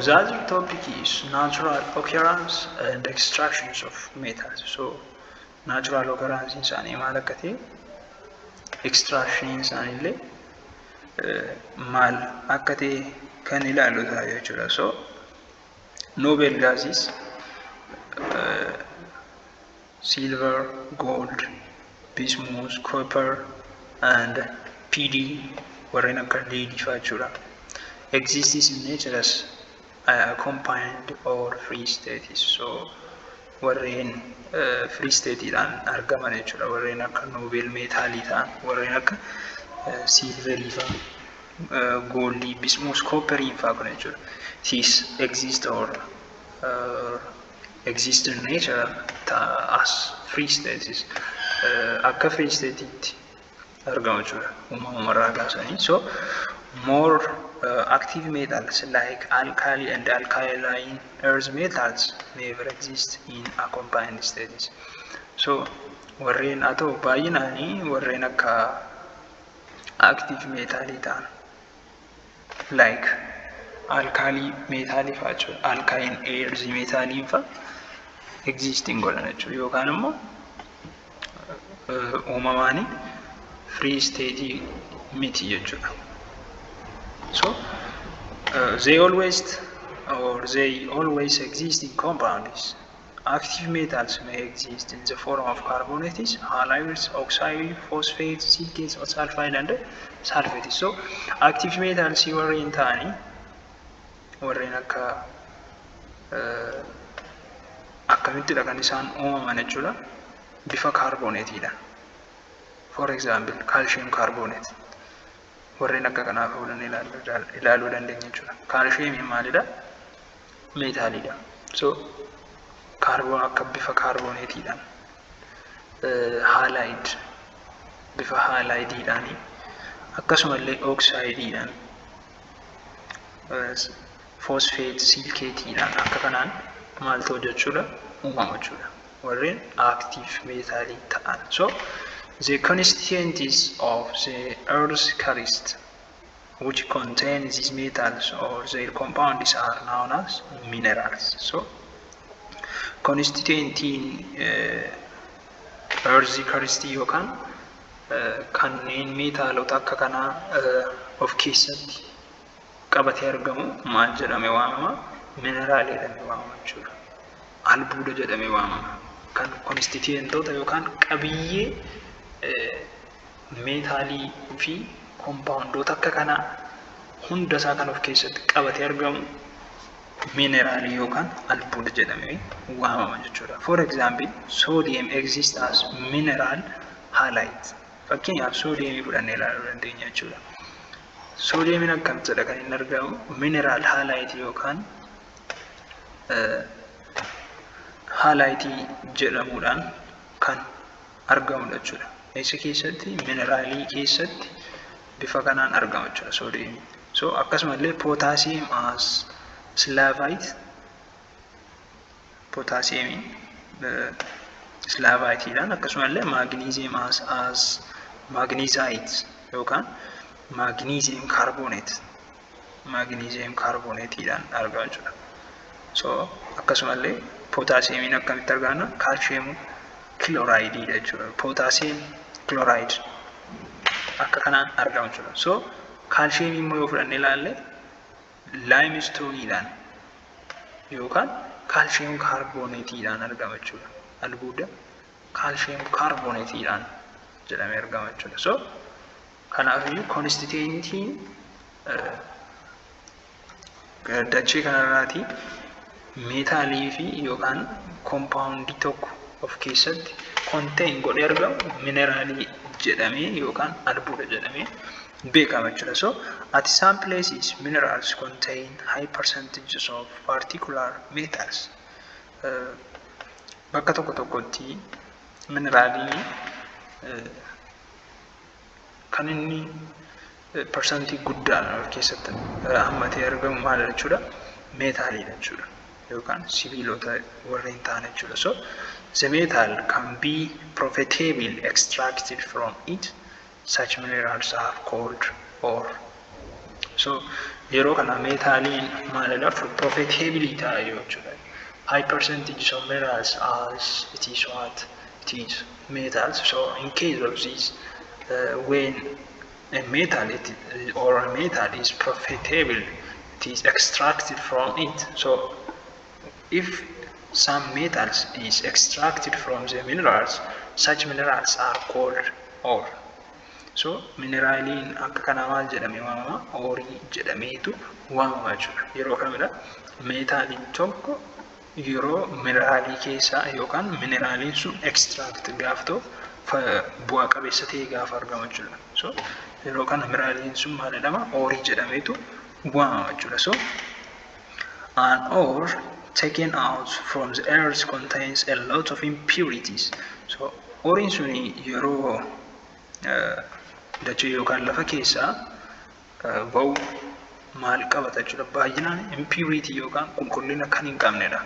the other topic is natural occurrence and extractions of metals. So natural occurrence isaanii maal akka ta'e, extraction isaaniillee maal akka ta'e kan ilaallu ta'a jechuudha. So noble gases, silver, gold, bismuth, copper and Pd, warreen akka lead fa'aa jechuudha. Exists in nature as compound or free states. So warreen free stateidhaan argaman jechuudha. Warreen akka noble metalii ta'an, warreen akka silverii fa'aa, goldii, bismuth, copperii fa'aa kun jechuudha. These exist or exist in nature as free states. Akka free state'itti argamu jechuudha uumamumarraa kaasanii. So more active metals like alkali and alkaline earth metals never exist in a combined states. So warreen haa ta'u baay'inaanii warreen akka active metalii ta'an like alkali metalii fa'aa jechuudha. Alkaline earth metaliin fa'a existing godhan jechuudha yookaan immoo uumamaanii free state miti jechuudha. So they always exist in compounds. Active metals may exist in the form of carbonates, halides, oxide, phosphates, silicates, or sulfide and sulfates. So active metals warreen ta'anii warreen akka akkamittidha kan isaan uumaman jechuudha? Bifa kaarbooneetiidhaan. For example, calcium carbonate warreen akka kanaa fuudhanii ilaaluu dandeenya jechuudha. Kaalshiyeemiin maalidha? Meetaaliidha. So kaarboon akka bifa kaarbooneetiidhaan, halide bifa haalaaydiidhaanii, akkasumallee oksaayidiidhaan, phosphate, siilikeetiidhaan akka kanaan maal ta'u jechuudha? Uumama jechuudha. Warreen active metalii ta'an. So the constituents of the earth's crust which contain these metals or their compounds are known as minerals. So constituentiin earth crust yookaan kanneen meetaalota akka kanaa of keessatti qabatee argamu maal jedhame waamama? Mineraalii jedhamee waamama jechuudha. Albuuda jedhamee waamama. Kan constituentoota yookaan qabiyyee meetaalii fi kompaawundoota akka kanaa hunda isaa kan of keessatti qabatee argamu mineraalii yookaan albuuda jedhamee waamama jechuudha. For example, sodium exists as mineral halide. Fakkeenyaaf, soodiyeemii fudhannee ilaaluu dandeenya jechuudha. Soodiyeemiin akkamittidha kan inni argamu? Mineral halide yookaan haalaaytii jedhamuudhaan kan argamudha jechuudha. Eessa keessatti? Mineraalii keessatti bifa kanaan argama jechuudha soodiyeemiin. So akkasumallee potassium as sylvite, pootaasiyeemiin silaavaayitiidhaan, akkasumallee magnesium as magnesite yookaan magnesium carbonate, magnesium kaarbooneetiidhaan argama jechuudha. So akkasumallee pootaasiyeemiin akkamitti argama? Calcium kiloraayidiidha jechuudha. Potassium chloride akka kanaan argama jechuudha. So kaalshiyeemii immoo yoo fudhannee ilaalle limestoneiidhaan yookaan calcium kaarbooneetiidhaan argama jechuudha. Albuuda calcium kaarbooneetiidhaan jedhamee argama jechuudha. So kanaafiyyuu constituentiin dachee kanarraatii meetaalii fi yookaan koompaawundii tokko of keessatti contain godhee argamu mineraalii jedhamee yookaan albuuda jedhamee beekama jechuudha. So at some places minerals contain high percentages of particular metals. Bakka tokko tokkotti mineraalii kan inni percentii guddaadhaan of keessatti hammatee argamu maal jechuudha? Meetaaliidha jechuudha. Yookaan sibiilota warreen ta'an jechuudha. So the metal can be profitably extracted from it. Such minerals are called ore. So yeroo kana meetaaliin maalidha? Profitable ta'a jechuudha. High percentage of minerals as it is what it is metals. So in case of this, when a metal it, or a metal is profitable, it is extracted from it. So if some metals is extracted from the minerals, such minerals are called ore. So mineraaliin akka kanaa maal jedhamee waamama? Oreii jedhameetu waamama jechuudha. Yeroo kamidha? Meetaaliin tokko yeroo mineraalii keessaa yookaan mineraaliin sun extract gaafa ta'u, bu'aa qabeessa ta'ee gaafa argamu jechuudha. So yeroo kana mineraaliin sun maal jedhama? Oreii jedhameetu waamama jechuudha. So an ore taken out from the earth contains a lot of impurities. So oreiin suni yeroo dachee yookaan lafa keessaa ba'u maal qabata jechuudha? Baay'inaan impurity yookaan qulqullina kan hin qabnedha.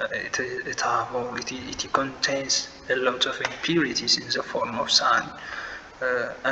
It contains a lot of impurities in the form of sand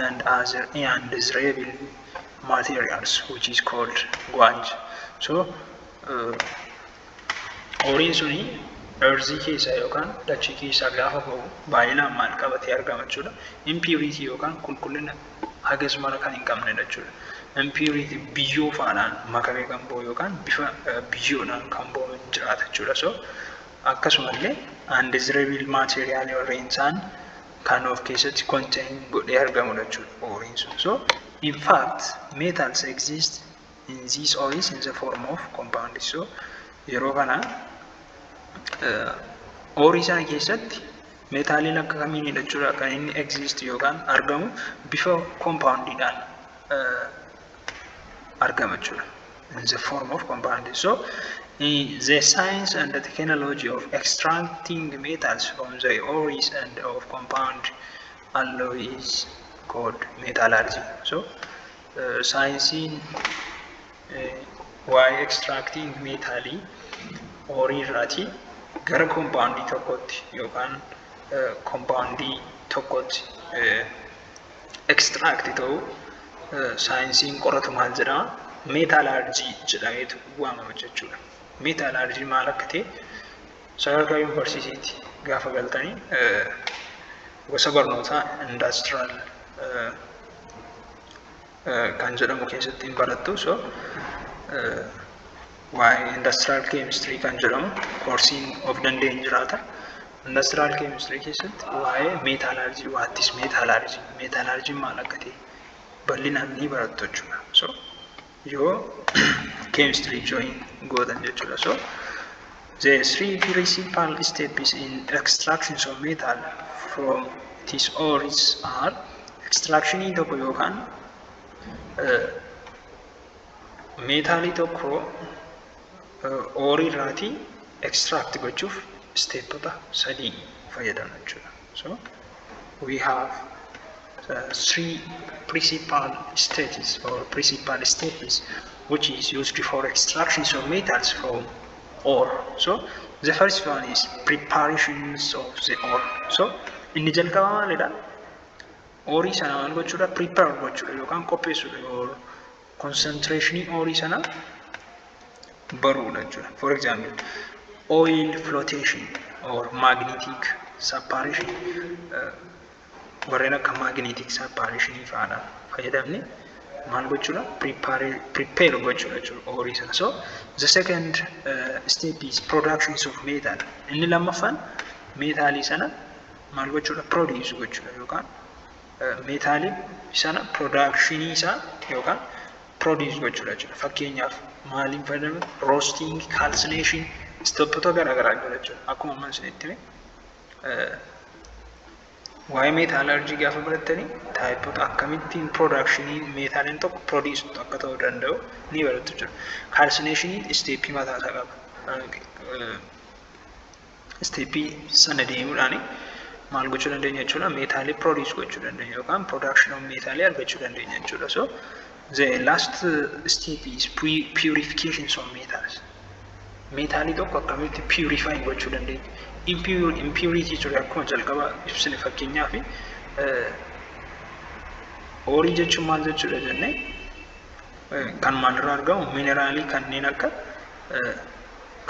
and other undesirable materials, which is called gangue. So oreiin suni earthii keessaa yookaan dachee keessaa gaafa ba'u baay'inaan maal qabatee argama jechuudha? Impurity yookaan qulqullina hagas mara kan hin qabnedha jechuudha. Impurity biyyoo faanaan makamee kan ba'u yookaan bifa biyyoodhaan kan ba'u jiraata jechuudha. So akkasumallee undesirable material warreen isaan kan of keessatti contain godhee argamudha jechuudha oreiin sun. So in fact, metals exist in these ores in the form of compounds. So yeroo kana oreii sana keessatti meetaaliin akka kamiinidha jechuudha kan inni exist yookaan argamu? Bifa compoundiidhaan argama jechuudha. In the form of compound. So the science and the technology of extracting metals from the ores and of compound alloy is called metallurgy. So saayinsiin waa'ee extracting meetaalii oreii irraatii gara compoundii tokkotti yookaan compoundii tokkotti extract ta'u saayinsiin qoratu maal jedhama? Metallurgy jedhameetu waamama jechuudha. Metallurgy maal akka ta'e sadarkaa yuunivarsiitiitti gaafa galtanii gosa barnootaa industrial kan jedhamu keessatti hin barattu. So waa'ee industrial chemistry kan jedhamu koorsiin of danda'e hin jiraata. Industrial chemistry keessatti waa'ee metallurgy, what is metallurgy, metallurgy maal akka ta'e bal'inaan ni barattu jechuudha. So yoo chemistry join gootan jechuudha. So the three principal steps in extractions of metal from its ores are extractionii tokko yookaan meetaalii tokko oreii irraatii extract gochuuf stepota sadii fayyadamna jechuudha. So we have three principal stages or principal steps which is used for extractions of metals from ore. So the first one is preparations of the ore. So inni jalqaba maalidha? Oreii sana maal gochuudha? Prepare gochuudha yookaan qopheessuudha or concentration oreii sana baruudha jechuudha. For example, oil flotation or magnetic separation, warreen akka magnetic separation fa'aadha fayyadamne maal gochuudha? Prepare gochuudha jechuudha oreii sana. So the second step is productions of metal. Inni lammaffaan meetaalii sana maal gochuudha? Produce gochuudha yookaan meetaalii sana productionii isaa yookaan produce gochuudha jechuudha. Fakkeenyaaf maaliin fayyadamu? Roasting, calcination, stepota garaagaraa jira jechuudha. Akkuma amman isinitti hime, waa'ee metallurgy gaafa barattanii typeota akkamittiin productionii meetaaliin tokko produce akka ta'uu danda'u ni barattu jechuudha. Calcinationiin stepii mataa isaa qaba. Stepii sana deemuudhaan maal gochuu dandeenya jechuudha? Meetaalii produce gochuu dandeenya yookaan production of meetaalii argachuu dandeenya jechuudha. So the last step is purification of metals. Meetaalii tokko akkamitti purify gochuu dandeenya? Impurity ture akkuma jalqaba ibsine. Fakkeenyaaf oreii jechuun maal jechuudha jennee? Kan maalirraa argamu? Mineraalii kanneen akka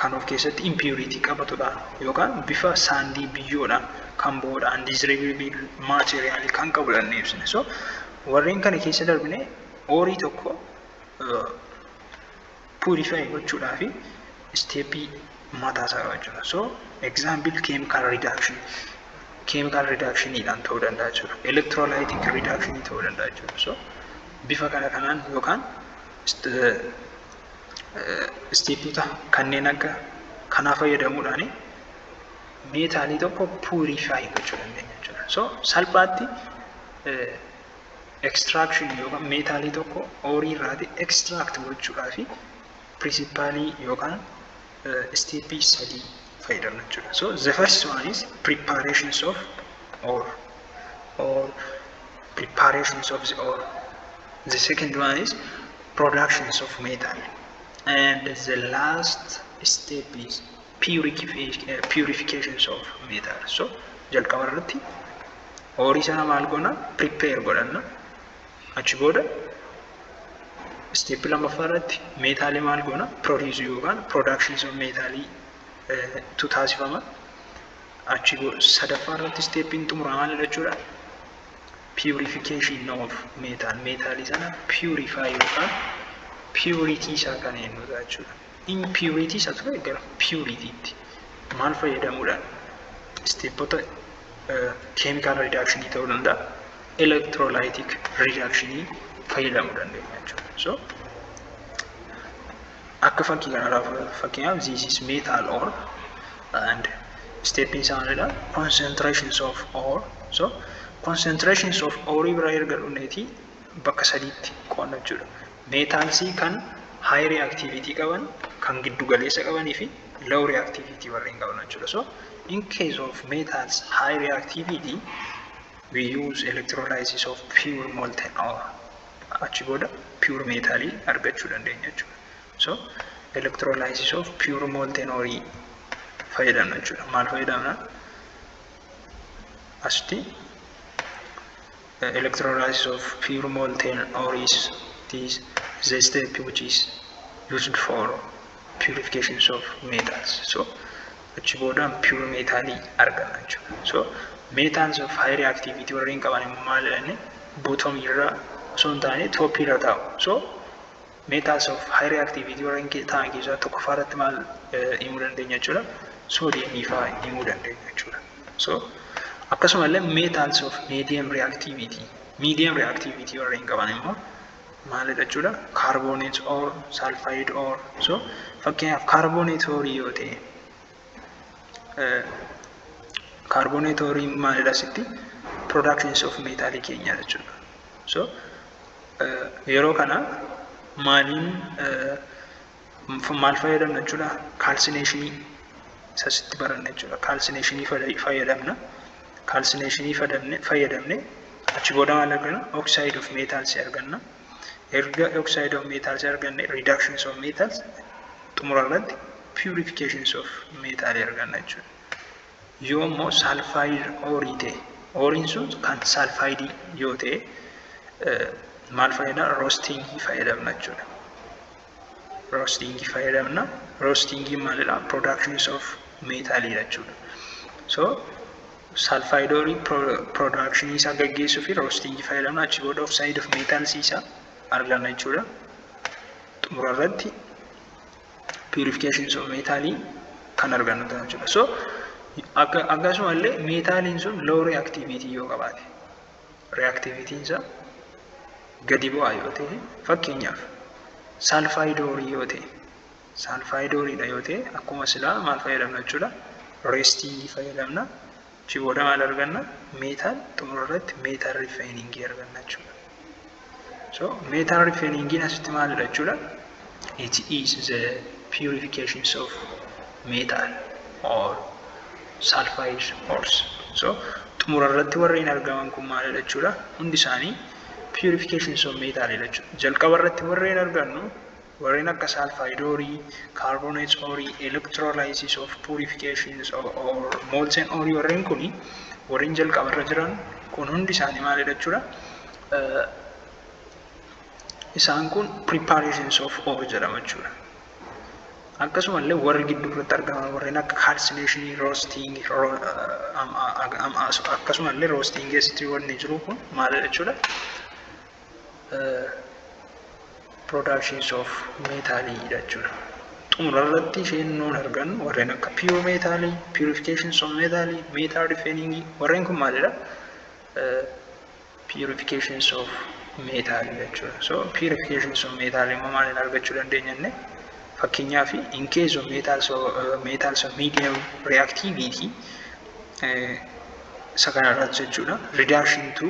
kan of keessatti impurity qabatudha yookaan bifa sandii, biyyoodhaan kan bu'uudha, undesirable materialii kan qabudha inni ibsine. So warreen kana keessa darbine oreii tokko purify gochuudhaa fi stepii mataa isaa qaba jechuudha. So example, chemical reduction, chemical reductioniidhaan ta'uu danda'a jechuudha. Electrolytic reductionii ta'uu danda'a jechuudha. So bifa kana kanaan yookaan stepota kanneen akka kanaa fayyadamuudhaan metalii tokko purify gochuu dandeenya jechuudha. So salphaatti extraction yookaan metalii tokko oreii irraati extract gochuudhaa fi principleii yookaan stepii sadii fayyadamna jechuudha. So the first one is preparations of ore or preparations of the ore. The second one is productions of metal. And the last step is purifications of metal. So jalqaba irratti oreii sana maal goona? Prepare godhanna. Achi booda stepii lammaffaa irratti metalii maal goona? Produce yookaan productions of metalii tu taasifama. Achi sadaffaa irratti stepiin xumuraa maal jechuudha? Purification of metal. Metalii sana purify yookaan purity isaa kan eenyudha jechuudha. Impurity isa ture gara puritytti maal fayyadamuudhaan? Stepota chemical reductionii ta'uu danda'a, electrolytic reductionii fayyadamuu dandeenya jechuudha. So akka fakkii kanarraa, fakkeenyaaf, this is metal ore and steppiin isaa maalidha? Concentrations of ore. So concentrations of ore bira erga dhufneeti bakka sadiitti qoonna jechuudha. Metalsii kan high reactivity qaban, kan giddu galeessa qabanii fi low reactivity warreen qaban jechuudha. So in case of metals high reactivity, we use electrolysis of pure molten ore. Achi booda pure metalii argachuu dandeenya jechuudha. So electrolysis of pure molten ore fayyadamna jechuudha. Maal fayyadamna? Asitti electrolysis of pure molten ore is this the step which is used for purifications of metals. So achi booda pure metalii arganna jechuudha. So metals of high reactivity warreen qaban immoo maal jedhani? Bottom irra osoo hin taane top irra taa'u. So metals of high reactivity warreen ta'an keessaa tokkoffaa irratti maal himuu dandeenya jechuudha? Sodiumii fa'aa himuu dandeenya jechuudha. So akkasumallee metals of medium reactivity warreen qaban immoo maalidha jechuudha? Carbonate ore, sulfide ore. So fakkeenyaaf carbonate ore yoo ta'e, carbonate ore maalidha asitti? Productions of metalii keenya jechuudha. So yeroo kana maaliin maal fayyadamna jechuudha? Calcinationii isa asitti baranna jechuudha. Calcinationii fayyadamna. Calcinationii fayyadamne achi booda maal arganna? Oxide of metals arganna. Erga oxide of metals arganne, reductions of metals, xumura irratti purifications of metal arganna jechuudha. Yoo immoo sulfide oreii ta'e, oreiin sun kan sulfide yoo ta'e, maal fayyada? Roastingii fayyadamna jechuudha. Roastingii fayyadamna. Roastingii maalidha? Productions of metalii jechuudha. So sulfide oreii production isaa gaggeessuu fi roastingii fayyadamna. Achi booda oxide of metals isaa arganna jechuudha. Xumura irratti purifications of metalii kan argannu ta'a jechuudha. So akkasumallee metaliin sun low reactivity yoo qabaate, reactivityn isaa gadi bu'aa yoo ta'e, fakkeenyaaf sulfide oreii yoo ta'e, sulfide oreiidha yoo ta'e, akkuma silaa maal fayyadamna jechuudha? Roastingii fayyadamna. Achi booda maal arganna? Metal, xumura irratti metal refiningii arganna jechuudha. So metal refiningiin asitti maalidha jechuudha? It is the purifications of metal or sulfide ores. So xumura irratti warreen argaman kun maalidha jechuudha? Hundi isaanii purifications of metal jechuudha. Jalqaba irratti warreen argannu, warreen akka sulfide oreii, carbonate oreii, electrolysis of purifications or molten oreii, warreen kuni, warreen jalqaba irra jiran kun hundi isaanii maalidha jechuudha? Isaan kun preparations of ore jedhama jechuudha. Akkasumallee warri gidduu irratti argaman warreen akka calcination, roasting, akkasumallee roasting keessatti wanni jiru kun maalidha jechuudha? Productions of metalidha jechuudha. Xumura irratti isheen nuun argannu warreen akka pure metalii, purifications of metalii, metal refining, warreen kun maalidha? Purifications of metal jechuudha. So purifications of metal immoo maaliin argachuu dandeenya inni? Fakkeenyaaf, in case of metals of medium reactivity, isa kana irratti jechuudha. Reduction to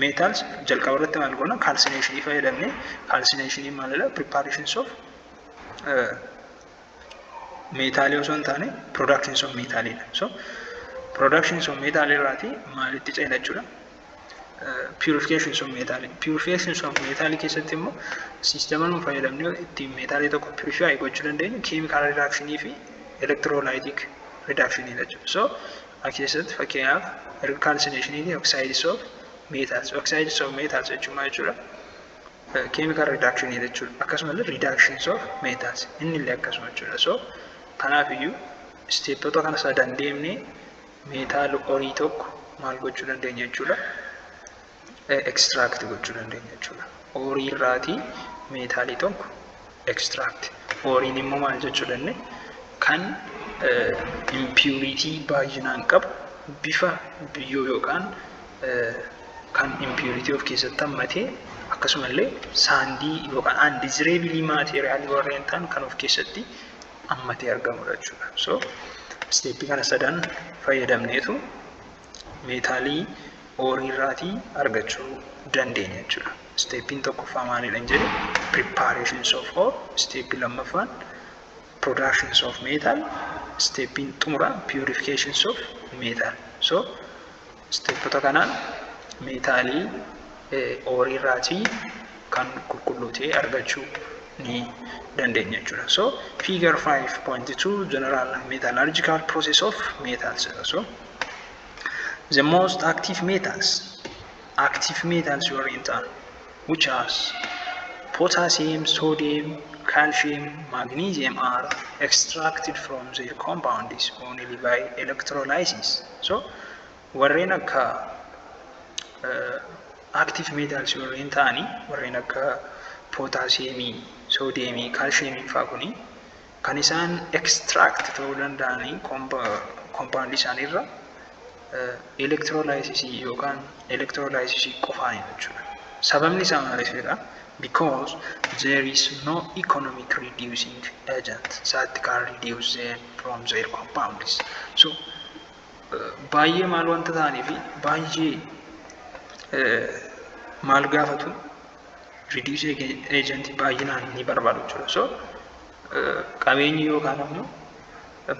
metals jalqaba irratti maal goona? Calcination fayyadamne. Calcination maalidha? Preparations of metalii osoo hin taane productions of metalidha. So productions of metal irraati maalitti ceena jechuudha? Purifications of metal. Purifications of metal keessatti immoo systema nu fayyadamnee ittiin metalii tokko purify gochuu dandeenyu chemical reduction fi electrolytic reduction jechuudha. So as keessatti fakkeenyaaf erga calcination fi oxides of metals. Oxides of metals jechuun maal jechuudha? Chemical reduction jechuudha. Akkasumallee reductions of metals inni illee akkasuma jechuudha. So kanaaf iyyuu stepota kana sadan deemnee metal oreii tokko maal gochuu dandeenya jechuudha? Extract gochuu dandeenya jechuudha. Oreii irraatii metalii tokko extract. Oreiin immoo maal jechuu dandeenya? Kan impurity baay'inaan qabu, bifa biyyoo yookaan kan impurity of keessatti hammatee, akkasumallee sandii yookaan undesirable materialii warreen ta'an kan of keessatti hammatee argamudha jechuudha. So stepii kana sadan fayyadamneetu metalii oreii irraatii argachuu dandeenya jechuudha. Stepiin tokkoffaa maalidha hin jedhe? Preparations of ore. Stepii lammaffaan productions of metal. Stepiin xumuraa purifications of metal. So stepota kanaan metalii oreii irraatii kan qulqulluu ta'e argachuu ni dandeenya jechuudha. So figure 5.2, general metallurgical process of metals. So the most active metals warreen ta'an, which as potassium, sodium, calcium, magnesium, are extracted from their compounds only by electrolysis. So warreen akka active metals warreen ta'anii, warreen akka potassiumii, sodiumii, calciumii fa'aa kuni kan isaan extract ta'uu danda'anii compound isaaniirra electrolysis yookaan electrolysis qofaani jechuudha. Sababni isaa maaliifidha? Because there is no economic reducing agent that can reduce them from their compounds. So baay'ee maal wanta ta'aniif, baay'ee maal gaafatu? Reducing agent baay'inaan ni barbaadu jechuudha. So qabeenyi yookaan ammoo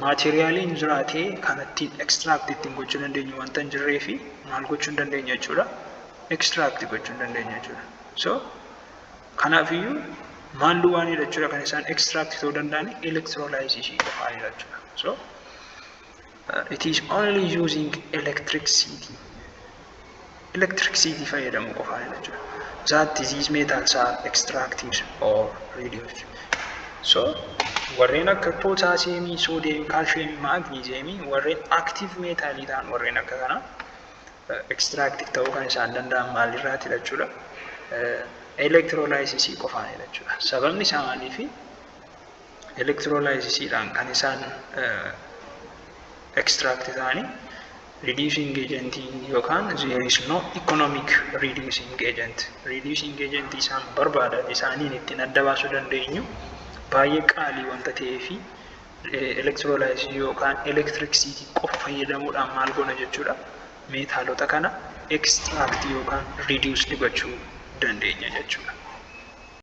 materialiin jiraatee kan ittiin extract ittiin gochuu dandeenyu wanta hin jirree fi maal gochuu hin dandeenyu jechuudha? Extract gochuu hin dandeenyu jechuudha. So kanaafiyyuu maal duwwaanidha jechuudha kan isaan extract ta'uu danda'an? Electrolysis qofaanidha jechuudha. So it is only using electricity, electricity fayyadamuu qofaanidha jechuudha, that these metals are extracted or reduced. So warreen akka potassiumii, sodiumii, calciumii, magnesiumii, warreen active metalii ta'an, warreen akka kanaa extract ta'uu kan isaan danda'an maalirraatidha jechuudha? Electrolysisii qofaanidha jechuudha. Sababni isaa maaliifi? Electrolysisiidhaan kan isaan extract ta'anii reducing agent yookaan there is no economic reducing agent. Reducing agent isaan barbaadan isaaniin ittiin adda baasuu dandeenyu baay'ee qaalii wanta ta'ee fi electrolysisii yookaan electricity qofa fayyadamuudhaan maal goona jechuudha? Metalota kana extract yookaan reduce gochuu dandeenya jechuudha.